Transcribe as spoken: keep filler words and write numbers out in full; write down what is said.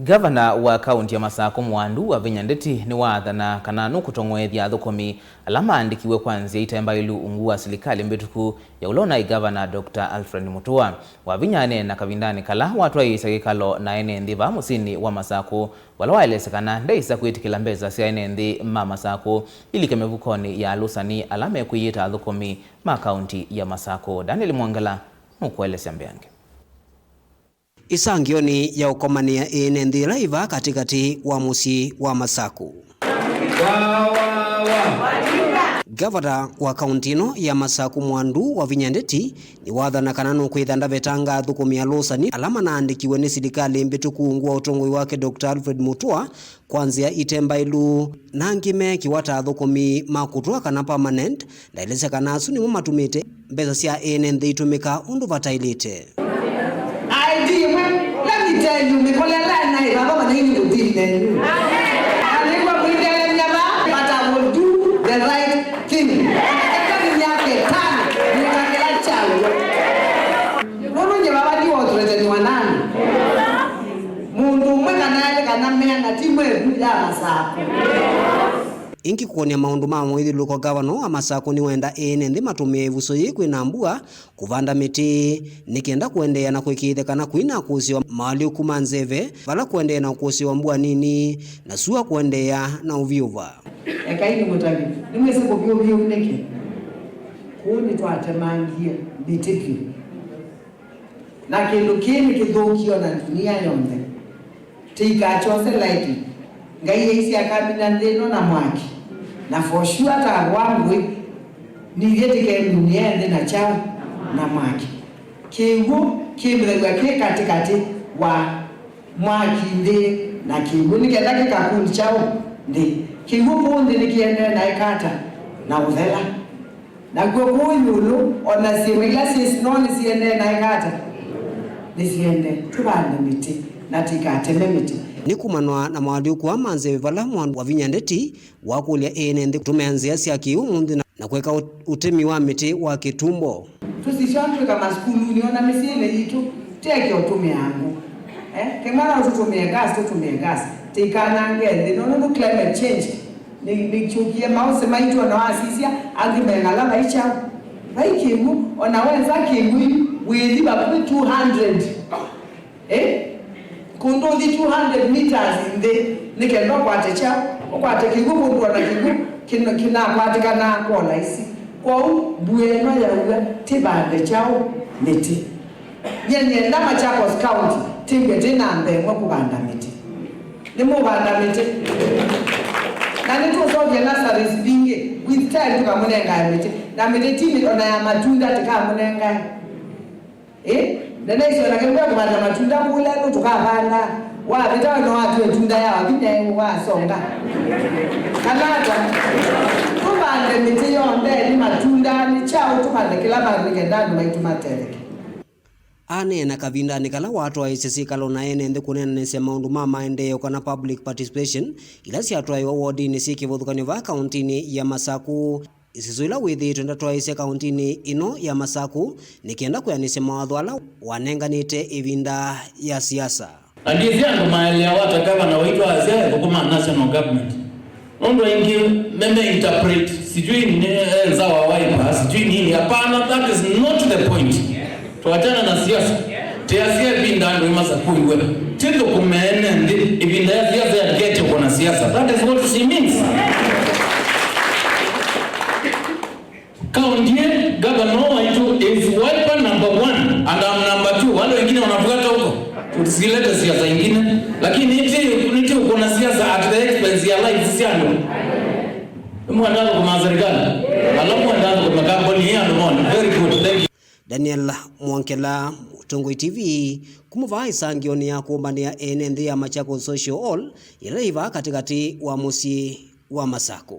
Ngavana wa kaunti ya Masakũ Mwandu Wavinya Ndeti nĩwaathana kana nũkũtong'oethya athũkũmi ala maandĩkiwe kwa nzĩa ite mbaĩlu ungu wa silikalĩ mbĩtũku ya ũla ũnaĩ ngavana Doctor Alfred Mutua. Wavinya aneena kavindanĩ kala watwaĩĩsya kĩkalo na ene nthĩ vaa mũsyĩnĩ wa Masakũ, vala waelesya kana ndeĩsa kwĩtĩkĩla mbesa sya ene nthĩ ma Masakũ ilike mĩvukonĩ ya alũsani ala mekwĩyĩta athũkũmi ma kaunti ya Masakũ. Daniel Mwongela nũkũelesya mbeange. Ĩsangĩonĩ ya ũkomanĩa ene nthĩ ĩla ĩvaa katĩkatĩ wa mũsyĩ wa Masakũ, ngavana wa kaunti ĩno ya Masakũ Mwandu Wavinya Ndeti nĩwathana kana nũkwĩtha ndavetanga athũkũmi alũsani ala manaandĩkiwe nĩ silikalĩ mbĩtũku ungu wa ũtongoi wake Doctor Alfred Mutua kwa nzĩa ite mbaĩlu, na angĩ meekĩwa ta athũkũmi ma kũtũa kana permanent. Ndaelesya kana asu nĩmo matumĩte mbesa sya ene nthĩ itũmĩka ũndũ vataĩlĩte. I D ĩmwe, let me tell you, mĩkole ĩla naĩ vava manaini kũthini nenyu. Na nĩw'a mwĩthelemya vaa, but I will do the right thing. Eka nĩ myaka ĩtano, nĩka kĩla kyaw'o. Nũndũ nyie vava ndiwothoretaniwa nani. Mũndũ ũmwe kana elĩ kana meana ti mwevu ya Masakũ. Ĩngĩ kũkũnĩa maũndũ ma mũĩthĩlũko, ngavana wa Masakũ nĩwenda ene nthĩ matũmĩe ĩvuso yĩĩ kwĩna mbua, kũvanda mĩtĩ, nĩ kenda kũendeea na kũĩkĩĩthya kana kũina kũsĩwa maalyũku ma nzeve vala kũendeea na kũsĩwa mbua nini, na sua kũendeea na ũvyũva. Ekai nĩmũtavye, nĩmwĩsĩ kũvyũvyũ nĩkĩ? Kũu nĩtwatemangie mĩtĩ vyũ. Na kĩndũ kĩĩ nĩkĩthũkie ona ndunia yonthe. Tĩikakyose lightly. Ngai aisye akamina nthĩ ĩno na mwaki. Na for sure ta wa ngũĩ, nithyĩ tĩkeminie nthĩ na kyaũ? Na mwaki. Kĩw'ũ kĩmbĩthaw'a kĩ katĩkatĩ wa mwaki nthĩ na kĩw'ũ, nĩ kenda kĩka cool kyaũ? Nthĩ. Kĩw'ũ kũu nthĩ nĩkĩendee na ĩkata na ũthela. Nakw'o kũu ĩũlũ, o na syĩma ila syĩ snow nĩsiendee na ĩkata? Nĩsiendee. Tũvande mĩtĩ, na tũikateme mĩtĩ. Nĩ kumanwa na mawalyũku aa ma nzeve vala Mwandu Wavinya Ndeti wakũlya ene nthĩ kũtũmĩa nzĩa sya kĩ-ũmũnthĩ na, na kũeka ũ-, ũtemi wa mĩtĩ wa kĩtumbo. Tũsisya twĩka masukulunĩ, o na mĩsyĩnĩ yitũ, tũeke ũtũmĩa ngũ. Eh, kĩmwana tũtũmĩe gas, tũtũmĩe gas. Tũikanange nthĩ, no nũndũ climate change. Nĩ, nĩkyũkie maũsĩ maitũ, ona wasisya, angĩ me ng'ala vai kyaũ? Vai kĩw'ũ, ona wenza kĩw'ũ yu, wĩthi vakuvĩ two hundred. Eh? Kũndũ ũthi two hundred meters nthĩ, nĩ kenda ũkwate kyaũ? Ũkwate kĩw'ũ, kũndũ ona kĩw'ũ kĩna-, kĩnakwatĩkanaa kwa ũlaisi. Kwoou, mbua ĩno yaua, tĩvande kyaũ? Mĩtĩ. Nyie nĩenda Machakos County tĩw'e tĩ namba ĩmwe kũvanda mĩtĩ. Nĩmũvanda mĩtĩ. Na nĩtũũseũvya nurseries mbingĩ, with time tũkamũnengae mĩtĩ. Na mĩtĩ ti mĩ-, ona ya matunda tĩkamũnengae. Ĩ? Nĩnaisye ona kĩmwe kũvanda matunda kũla nũ tũkavanda. Wavĩta we no watue ĩtunda ya wavinya wasonga. Kana ata? Tũvande mĩtĩ yonthe nĩ matunda, nĩ kyaũ tũvande kĩla vandũ nĩ kenda andũ maitũ matetheke. Aneena kavindanĩ kala watwaĩĩsye syĩkalo na ene nthĩ kũneenanĩsya maũndũ ma maendeeo kana public participation ila syatwaĩwa wodinĩ syĩ kĩvathũkany'o vaa kauntinĩ ya Masakũ. Ĩsiso ĩla wĩthĩĩtwe ndatwaĩĩsya kauntinĩ ĩno ya Masakũ nĩ kenda kwĩanĩsya mawatho ala wanenganĩte ĩvinda ya siasa. Na ndyĩsĩ andũ maeleawa ta gavana waitũ asya ethũkũma national government. Nũndũ aingĩ meme interpret, sijui nĩ, eh, nzawa Wiper, sijui nini. Hapana, that is not the point. Twachana na siasa. Tĩasya ĩvinda andũ ĩmasakũiwe. Tĩthũkũme ene nthĩ ĩvinda ya siasa yatiketye kũna siasa. That is what she means. Kaunti ĩ, governor waitũ is Wiper number one and I'm number two. Wale wengine wanafuata huko. Tusilete siasa ingine. Lakini nĩtĩ, nĩtĩ ũkũna siasa at the expense ya lives cia andũ. Mwandazo kwa serikali. Alafu mwandazo kwa kampuni ya andũ mona. Very good. Thank you. Daniel Mwankela, Mũtongoi T V, kuma vaa ĩsangĩonĩ ya kũmbanĩa ene nthĩ ya Machakos Social Hall, ĩla ĩ vaa katĩkatĩ wa mũsyĩ wa Masakũ.